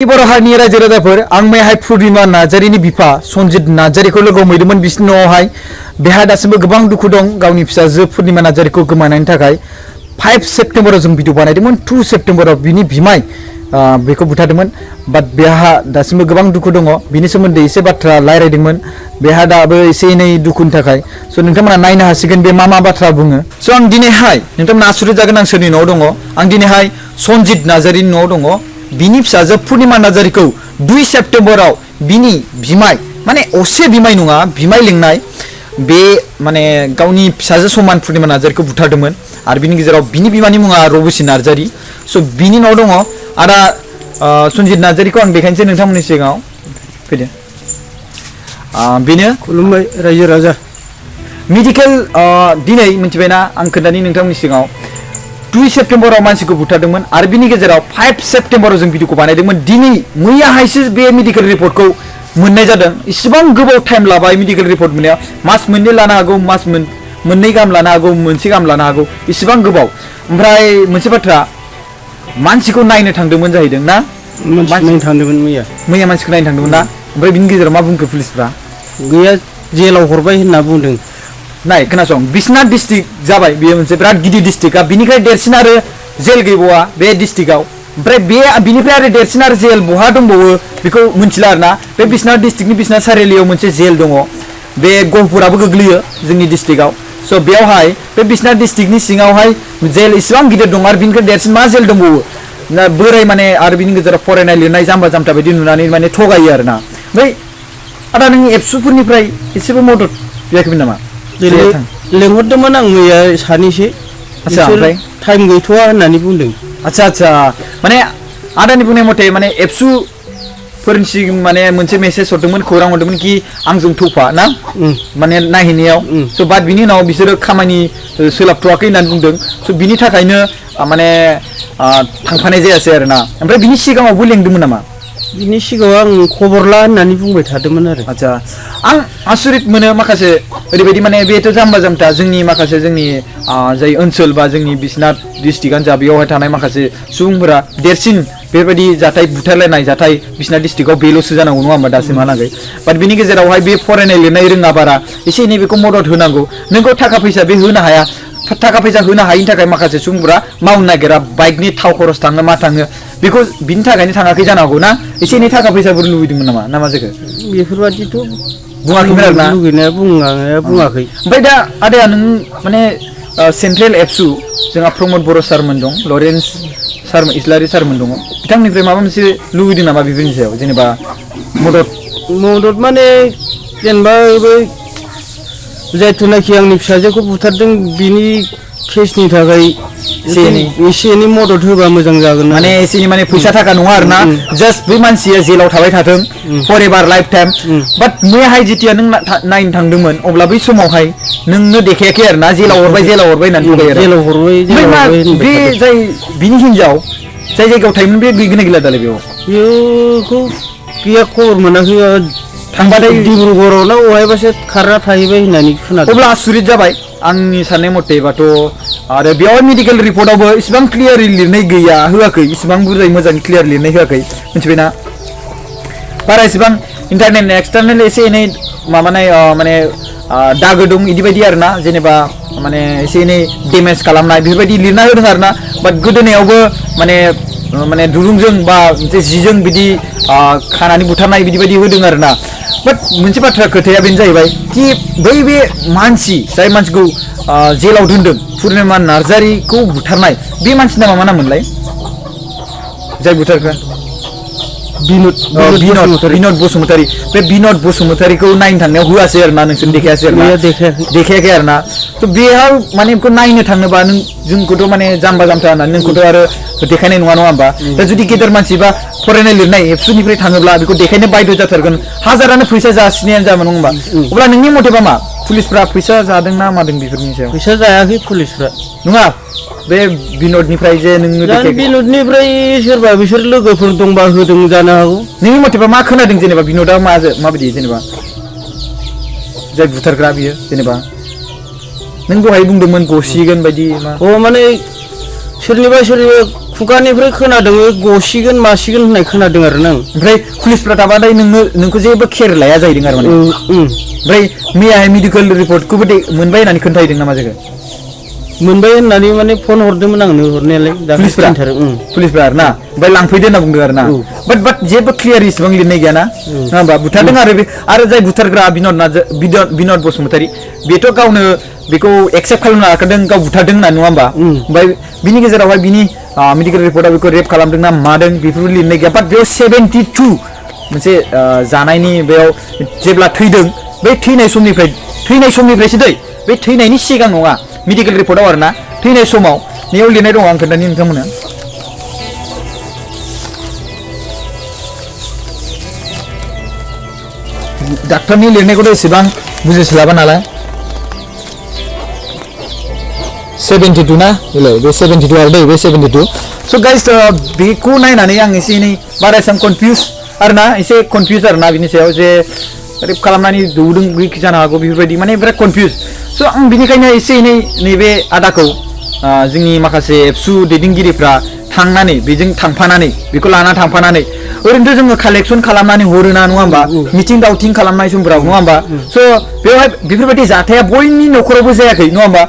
बर' हारिनि रायजो राजाफोर आं मैहाय पुर्णिमा नार्जारीनि बिफा सन्जित नार्जारीखौ लोगो हमहैदोंमोन बिसिनि न'आवहाय बेहा दासिमबो गोबां दुखु दं गावनि फिसाजो पुर्णिमा नार्जारीखौ गोमानायनि थाखाय 5 सेप्टेम्बराव जों भिडिअ बानायदोंमोन 2 सेप्टेम्बराव बिनि बिमाय बेखौ बुथारदोंमोन बाट बेहा दासिमबो गोबां दुखु दङ बिनि सोमोन्दै एसे बाथ्रा रायलायदोंमोन बेहा दाबो एसे एनै दुखुनि थाखाय स' नोंथांमोना नायनो हासिगोन बे मा बाथ्रा बुङो स' आं दिनैहाय नोंथांमोना आसुरित जागोन आं सोरनि न'आव दङ आं दिनैहाय सन्जित नार्जारीनि न'आव दङ बिनि फिसाजो पुर्णिमा नार्जारीखौ 2 सेप्टेम्बराव बिनि बिमाय माने असे बिमाय नङा बिमाय लेंनाय बे माने गावनि फिसाजो समान पुर्णिमा नार्जारीखौ बुथारदोंमोन आरो बिनि गेजेराव बिनि बिमानि मुङा रबुसि नार्जारी स' बिनि न'आव दङ आदा सन्जित नार्जारीखौ आं देखायनोसै नोंथांमोननि सिगाङाव फैदो बेनो खुलुमबाय रायजो राजा मेडिकेल दिनै मिथिबायना आं खोन्थानि नोंथांमोननि सिगाङाव 2 सेप्टेम्बराव मानसिखौ बुथारदोंमोन आरो बिनि गेजेराव 5 सेप्टेम्बराव जों भिडिअखौ बानायदोंमोन दिनै मैयाहायसो बे मेडिकेल रिपर्टखौ मोननाय जादों इसेबां गोबाव टाइम लाबाय मेडिकेल रिपर्ट मोननायाव मास मोननै लानो हागौ मास मोननै गाहाम लानो हागौ मोनसे गाहाम लानो हागौ इसेबां गोबाव ओमफ्राय मोनसे बाथ्रा मानसिखौ नायनो थांदोंमोन जाहैदों ना नायनो थांदोंमोन मैया मानसिखौ नायनो थांदोंमोन ना ओमफ्राय बिनि गेजेराव मा बुंखो पुलिसफ्रा गैया जेलाव हरबाय होनना बुंदों नाय खोनासं बिस्वनाथ डिस्ट्रिक्ट जाबाय बेयो मोनसे बिराद गिदिर डिस्ट्रिक्टआ बिनिफ्राय देरसिन आरो जेल गैबावा बे डिस्ट्रिक्टआव ओमफ्राय बिनिफ्राय आरो देरसिन आरो जेल बहा दंबावो बेखौ मिथिला आरोना बे बिस्वनाथ डिस्ट्रिक्टनि बिस्वनाथ सारिआलियाव मोनसे जेल दङ बे गहपुराबो गोग्लैयो जोंनि डिस्ट्रिक्टआव स' बेयावहाय बे बिस्वनाथ डिस्ट्रिक्टनि सिङावहाय जेल इसेबां गिदिर दं आरो बिनिफ्राय देरसिन मा जेल दंबावो बोराय माने आरो बिनि गेजेराव फरायनाय लिरनाय जाम्बा जाम्था बायदि नुनानै माने थगायो आरोना ओमफ्राय आदा नों एबसुफोरनिफ्राय एसेबो मदद जायाखैमोन नामा लेंहरदोंमोन आं मैया सानैसो ओमफ्राय टाइम गैथ'वा होननानै बुंदों आच्छा माने आदानि बुंनाय मथे माने एबसुफोरनिसिम माने मोनसे मेसेज हरदोंमोन खौरां हरदोंमोन कि आंजों थौफा ना माने नायहैनायाव स' बाट बिनि उनाव बिसोरो खामानि सोलाबथ'वाखै होननानै बुंदों स' बिनि थाखायनो माने थांफानाय जायासै आरोना ओमफ्राय बिनि सिगाङावबो लेंदोंमन नामा बिनि सिगाङाव आं खबर ला होननानै बुंबाय थादोंमोन आरो आच्छा आं आसुरित मोनो माखासे ओरैबायदि माने बेथ' जाम्बा जाम्था जोंनि माखासे जोंनि जाय ओनसोल बा जोंनि बिस्वनाथ डिस्ट्रिक्टआनो जा बेयावहाय थानाय माखासे सुबुंफोरा देरसिन बेबायदि जाथाय बुथारलायनाय जाथाय बिस्वनाथ डिस्ट्रिक्टआव बेल'सो जानांगौ नङा होमबा दासिमहालागै बाट बिनि गेजेरावहाय बे फरायनाय लिरनाय रोङा बारा एसे एनै बेखौ मदद होनांगौ नोंखौ थाखा फैसा बे होनो हाया थाखा फैसा होनो हायिनि थाखाय माखासे सुबुंफोरा मावनो नागिरा बाइकनि थाव खरस थाङो मा थाङो बेखौ बिनि थाखायनो थाङाखै जानांगौ ना एसे एनै थाखा फैसाफोर लुबैदोंमोन नामा ना मा जाखो बेफोरबादिथ' बुङाखैमोन आरोना लुगैनाया बुङाखै ओमफ्राय दा आदाया नों माने सेन्ट्रेल एबसु जोंहा प्रमद बर' सारमोन दं लरेन्स सारमोन इस्लारि सारमोन दङ बिथांनिफ्राय माबा मोनसे लुबैदों नामा बेफोरनि सायाव जेनेबा मदद माने जेनेबा जायथुनाखि आंनि फिसाजोखौ बुथारदों बिनि केसनि थाखाय एसे एनै मदद होबा मोजां जागोन माने एसे एनै माने फैसा थाखा नङा आरोना जास्ट बै मानसिया जेलाव थाबाय थाथों फरएभार लाइफ टाइम बाट मैयाहाय जेतिया नों नायनो थांदोंमोन अब्ला बै समावहाय नोंनो देखायाखै आरोना जेलाव हरबाय होननानै बुंबाय आरो जेलाव हरबाय बे जाय बिनि हिनजाव जाय जायगायाव थायोमोन बे गैगोना गैला दालाय बेखौ गैया खबर मोनाखै थांबाथाय डिब्रुगड़आव ना अहायबासो खारना थाहैबाय होननानै खोनादों अब्ला आसुरित जाबाय आंनि साननाय मथेबाथ' आरो बेयाव मेडिकेल रिपर्टआवबो इसेबां क्लियारै लिरनाय गैया होआखै इसेबां बुरजायै मोजां क्लियार लिरनाय होआखै मिथिबायना बारा इसेबां इन्टारनेट एक्सटार्नेल एसे एनै माबानाय माने दागो दं बिदि बायदि आरोना जेनेबा माने एसे एनै डेमेज खालामनाय बेफोरबायदि लिरना होदों आरोना बाट गोदोनायावबो माने दुरुंजों बा मोनसे जिजों बिदि खानानै बुथारनाय बिदि बायदि होदों आरोना बाट मोनसे बाथ्रा खोथाया बेनो जाहैबाय कि बे मानसि जाय मानसिखौ जेलाव दोनदों पुर्णिमा नार्जारीखौ बुथारनाय बे मानसिनि नामा मा नाममोनलाय जाय बुथारग्रा बिनद बसुमतारी बे बिनद बसुमतारीखौ नायनो थांनायाव होआसै आरोना नोंसोर देखायासै आरोना देखायाखै आरोना थ' बेयाव माने बेखौ नायनो थाङोबा नों जोंखौथ' माने जाम्बा जाम्था होननानै नोंखौथ' आरो देखायनाय नङा होमबा दा जुदि गेदेर मानसि बा फरायनाय लिरनाय एबसुनिफ्राय थाङोब्ला बेखौ देखायनो बायद' जाथारगोन हाजारानो फैसा जासिनायानो जामोन नङा होमबा अब्ला नोंनि मथेबा मा पुलिसफ्रा फैसा जादों ना मादों बेफोरनि सायाव फैसा जायाखै पुलिसफ्रा नङा बे बिनदनिफ्राय जे नोंनो बिनदनिफ्राय सोरबा बिसोर लोगोफोर दंबा होदों जानो हागौ नोंनि मथेबा मा खोनादों जेनेबा बिनदा माबायदि जेनेबा जाय बुथारग्रा बियो जेनेबा नों दहाय बुंदोंमोन गसिगोन बायदि मा माने सोरनिबा खुगानिफ्राय खोनादों गसिगोन मासिगोन होननाय खोनादों आरो नों ओमफ्राय पुलिसफ्रा थाबाथाय नोंखौ जेबो खेर लाया जाहैदों आरो माने ओमफ्राय मैयाहाय मेडिकेल रिपर्टखौबो मोनबाय होननानै खोन्थाहैदों नामा जोङो मोनबाय होननानै माने फन हरदोंमोन आंनो हरनायालाय पुलिसफ्रा आरो ना ओमफ्राय लांफैदो होनना बुंदों आरो ना बाट जेबो क्लियार इसेबां लिरनाय गैयाना नङा होमबा बुथारदों आरो जाय बुथारग्रा बिनद बसुमतारी बेथ' गावनो बेखौ एक्सेप्ट खालामनो हाखादों गाव बुथारदों होनना नङा होमबा ओमफ्राय बिनि गेजेरावहाय बिनि मेडिकेल रिपर्टआव बेखौ रेप खालामदों ना मादों बेफोरबो लिरनाय गैया बाट बेयाव 72 मोनसे जानायनि बेयाव जेब्ला थैदों बै थैनाय समनिफ्रायसो दै बे थैनायनि सिगां नङा मेडिकेल रिपर्टआव आरो ना थैनाय समाव बेयाव लिरनाय दङ आं खोन्थानि नोंथांमोननो डाक्टरनि लिरनायखौथ' एसेबां बुजिस्लाबा नालाय 72 ना बे 72 आरो दै बे 72 स' गाइस बेखौ नायनानै आं एसे एनै बारा एसां कनफिउज आरोना एसे कनफिउज आरोना बिनि सायाव जे रेप खालामनानै दौदों बे जानो हागौ बेफोरबायदि माने बिराद कनफिउज स' आं बिनिखायनो एसे एनै नैबे आदाखौ जोंनि माखासे एबसु दैदेनगिरिफ्रा थांनानै बेजों थांफानानै बेखौ लाना थांफानानै ओरैनोथ' जोङो कालेक्सन खालामनानै हरोना नङा होमबा मिटिं दावथिं खालामनाय समफोराव नङा होमबा स' बेवहाय बेफोरबायदि जाथाया बयनि न'खरावबो जायाखै नङा होमबा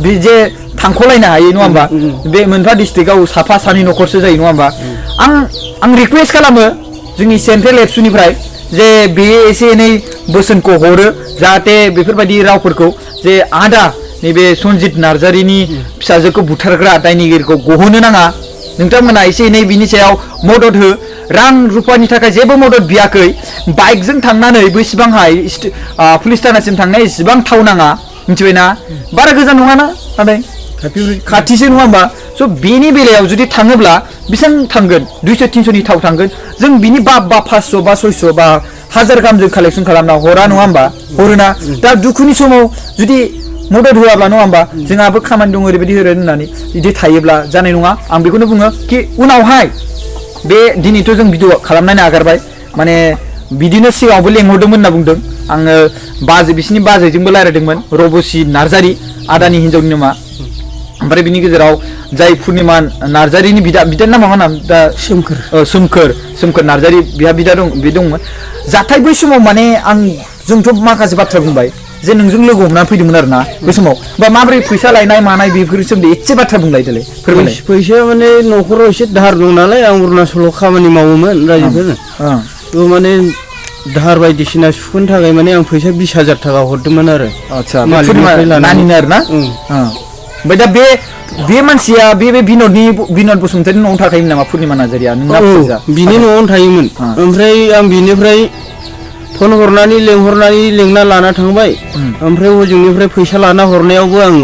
बे जे थांख'लायनो हायो नङा होमबा बे मोनफा डिस्ट्रिक्टआव साफा सानै न'खरसो जायो नङा होमबा आं रिकुवेस्ट खालामो जोंनि सेन्ट्रेल एबसुनिफ्राय जे बे एसे एनै बोसोनखौ हरो जाहाथे बेफोरबायदि रावफोरखौ जे आदा नैबे सन्जित नार्जारिनि फिसाजोखौ बुथारग्रा दायनिगिरिखौ गहोनो नाङा नोंथांमोना एसे एनै बिनि सायाव मदद हो रां रुपानि थाखाय जेबो मदद बियाखै बाइकजों थांनानै बेसेबांहाय पुलिस थानासिम थांनाय एसेबां थाव नाङा मिथिबायना बारा गोजान नङाना नाथाय खाथिसो नङा होमबा स' बेनि बेलायाव जुदि थाङोब्ला बेसेबां थांगोन 200-300नि थाव थांगोन जों बिनि बा 500 बा 600 बा 1000 गाहाम जों कालेक्सन खालामना हरा नङा होमबा हरोना दा दुखुनि समाव जुदि मदद होआब्ला नङा होमबा जोंहाबो खामानि दं ओरैबायदि होननानै बिदि थायोब्ला जानाय नङा आं बेखौनो बुङो कि उनावहाय बे दिनैथ' जों भिडिअ खालामनानै नागारबाय माने बिदिनो सिगाङावबो लेंहरदोंमोन होनना बुंदों आङो बिसिनि बाजैजोंबो रायज्लायदोंमोन रबसि नार्जारी आदानि हिन्जावनि नामा ओमफ्राय बिनि गेजेराव जाय पुर्निमा नार्जारीनि बिदानि नामा मा नाम दा सोमखोर नार्जारी बिहा बिदा दं बे दंमोन जाथाय बै समाव माने जोंथ' माखासे बाथ्रा बुंबाय जे नोंजों लोगो हमनानै फैदोंमोन आरो ना बै समाव बा माबोरै फैसा लायनाय मानाय बेफोरनि सोमोन्दै एसे बाथ्रा बुंलाय देलाय फोरमायलाय फैसाया माने न'खराव एसे दाहार दं नालाय आं अरुणाचलाव खामानि मावोमोन रायजोफोरनो थ' माने दाहार बायदिसिना सुख'नो थाखाय माने आं फैसा 20,000 थाखा हरदोंमोन आरो आदसा नानिनो आरो ना ओमफ्राय दा बे मानसिया बे बिनद बसुमतारी न'आव थाखायोमोन नामा पुर्निमा नार्जारीया बिनि न'आवनो थायोमोन ओमफ्राय आं बिनिफ्राय फन हरनानै लेंना लाना थांबाय ओमफ्राय हजोंनिफ्राय फैसा लाना हरनायावबो आं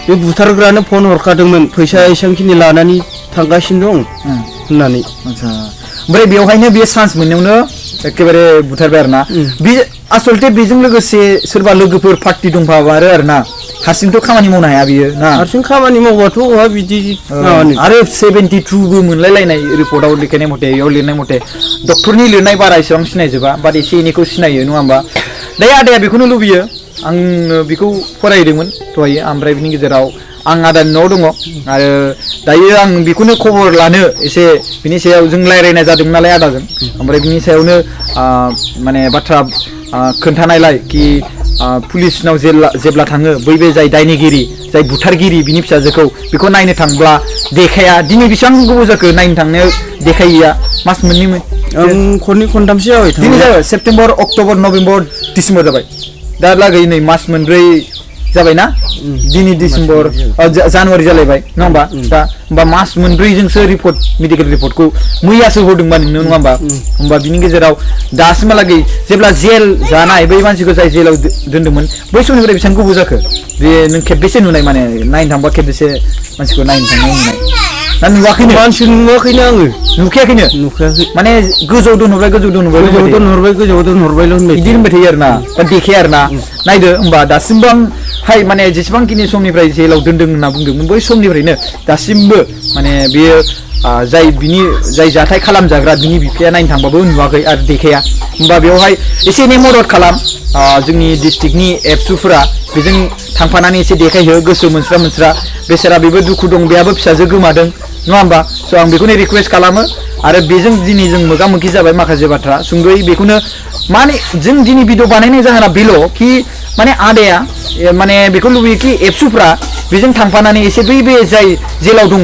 बे बुथारग्रानो फन हरखादोंमोन फैसा एसेबांखिनि लानानै थांगासिनो दं होननानै ओमफ्राय बेवहायनो बे चान्स मोननायावनो एखेबारे बुथारबाय आरो ना बे आसलथे बेजों लोगोसे सोरबा लोगोफोर पार्टि दंफाबारो आरो ना हारसिंथ' खामानि मावनो हाया बियो ना हारसिं खामानि मावबाथ' बहा बिदि आरो 72बो मोनलायलायनाय रिपर्टआव लिरनाय मथे बेयाव लिरनाय मथे डक्टरनि लिरनाय बारा एसेबां सिनायजोबा बाट एसे एनैखौ सिनायो नङा होमबा दायो आदाया बेखौनो लुबैयो आंनो बेखौ फरायदोंमोन दहायो ओमफ्राय बिनि गेजेराव आं आदानि न'आव दङ आरो दायो आं बेखौनो खबर लानो एसे बिनि सायाव जों रायज्लायनाय जादोंमोन नालाय आदाजों ओमफ्राय बिनि सायावनो माने बाथ्रा खोन्थानायलाय कि पुलिसनाव जेब्ला थाङो बे जाय दायनिगिरि जाय बुथारगिरि बिनि फिसाजोखौ बेखौ नायनो थांब्ला देखाया दिनै बेसेबां गोबाव जाखो नायनो थांनायाव देखायैया मास मोननै आं खननै खनथामसो जाबाय दिनै जाबाय सेप्तेम्बर अक्ट'बर नभेम्बर डिसेम्बर जाबाय दा लागै नै मास मोनब्रै जाबायना दिनै डिसेम्बर जानुवारि जालायबाय नङा होमबा दा होमबा मास मोनब्रैजोंसो रिपर्ट मेडिकेल रिपर्टखौ मैयासो हरदोंबा नोंनो नङा होमबा बिनि गेजेराव दासिमहालागै जेब्ला जेल जानाय बै मानसिखौ जाय जेलाव दोनदोंमोन बै समनिफ्राय बेसेबां गोबाव जाखो बे नों खेबबेसे नुनाय माने नायनो थांबा खेबबेसे मानसिखौ नायनो थांनाय नुनाय ना नुवाखैनो मानसि नुवाखैनो आङो नुखायाखैनो माने गोजौआव दोनहरबाय होनबाय बिदि होनबाय थायो आरोना बा देखाया आरोना नायदो होमबा दासिमबो आं माने जेसेबांखिनि समनिफ्राय जेलाव दोनदों होनना बुंदोंमोन बै समनिफ्रायनो दासिमबो माने बेयो जाय जाथाय खालामजाग्रा बिनि बिफाया नायनो थांबाबो नुवाखै आरो देखाया होमबा बेवहाय एसे एनै मदद खालाम जोंनि डिस्ट्रिक्टनि एबसुफोरा बेजों थांफानानै एसे देखायहो गोसो मोनस्रा बेसेरा बेबो दुखु दं बेहाबो फिसाजो गोमादों नङा होमबा स' आं बेखौनो रिक्वेस्ट खालामो आरो बेजों दिनै जों मोगा मोगि जाबाय माखासे बाथ्रा सुंद'यै बेखौनो माने जों दिनै भिडिअ बानायनाय जाहोना बेल' कि माने आदाया माने बेखौ लुबैयो कि एबसुफ्रा बेजों थांफानानै एसे बे जाय जेलाव दङ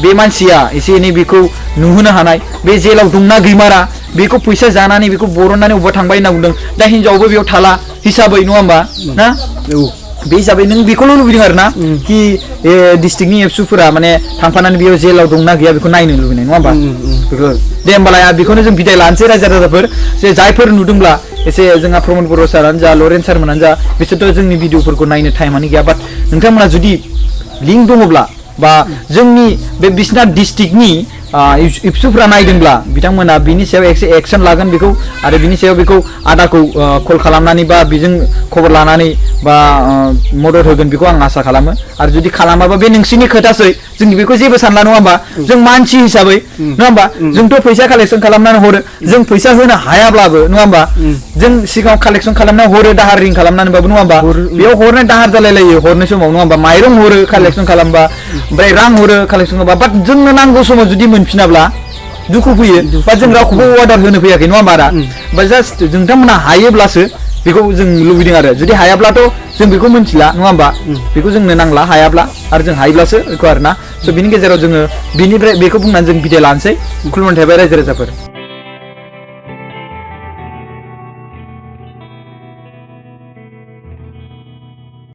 बे मानसिया एसे एनै बेखौ नुहोनो हानाय बे जेलाव दंना गैमारा बेखौ फैसा जानानै बेखौ बरननानै अबेबा थांबाय होनना बुंदों दा हिनजावबो बेयाव थाला हिसाबै नङा होमबा ना बे हिसाबै नों बेखौल' लुबैदों आरो ना कि डिस्ट्रिक्टनि एबसुफोरा माने थांफानानै बेयाव जेलाव दंना गैया बेखौ नायनो लुबैनाय नङा होमबा बेखौ दे होमबालाय बेखौनो जों बिदाय लानोसै रायजो राजाफोर जे जायफोर नुदोंब्ला एसे जोंहा प्रमद बर' सारानो जा लरेन्स सारमोनानो जा बिसोरथ' जोंनि भिडिअफोरखौ नायनो टाइमानो गैया बाट नोंथांमोना जुदि लिंक दङब्ला बा जोंनि बे बिस्वनाथ डिस्ट्रिक्टनि इबसुफ्रा नायदोंब्ला बिथांमोना बिनि सायाव एसे एक्सन लागोन बेखौ आरो बिनि सायाव बेखौ आदाखौ कल खालामनानै बा बेजों खबर लानानै बा मदद होगोन बेखौ आं आसा खालामो आरो जुदि खालामाबा बे नोंसिनि खोथासै जों बेखौ जेबो सानला नङा होमबा जों मानसि हिसाबै नङा होमबा जोंथ' फैसा कालेक्सन खालामनानै हरो जों फैसा होनो हायाब्लाबो नङा होमबा जों सिगाङाव कालेक्सन खालामनानै हरो दाहार रिं खालामनानैबाबो नङा होमबा बेयाव हरनाय दाहार जालायलायो हरनाय समाव नङा होमबा माइरं हरो कालेक्सन खालामबा ओमफ्राय रां हरो कालेक्सन खालामबा बाट जोंनो नांगौ समाव जुदि मोनफिनाब्ला दुखु फैयो बा जों रावखौबो अर्डार होनो फैयाखै नङा होमबा आदा बा जास्ट नोंथांमोना हायोब्लासो बेखौ जों लुबैदों आरो जुदि हायाब्लाथ' जों बेखौ मिथिला नङा होमबा बेखौ जोंनो नांला हायाब्ला आरो जों हायोब्लासो बेखौ आरोना स' बिनि गेजेराव जोङो बिनिफ्राय बेखौ बुंनानै जों बिदाय लानोसै खुलुमनाय थाबाय रायजो राजाफोर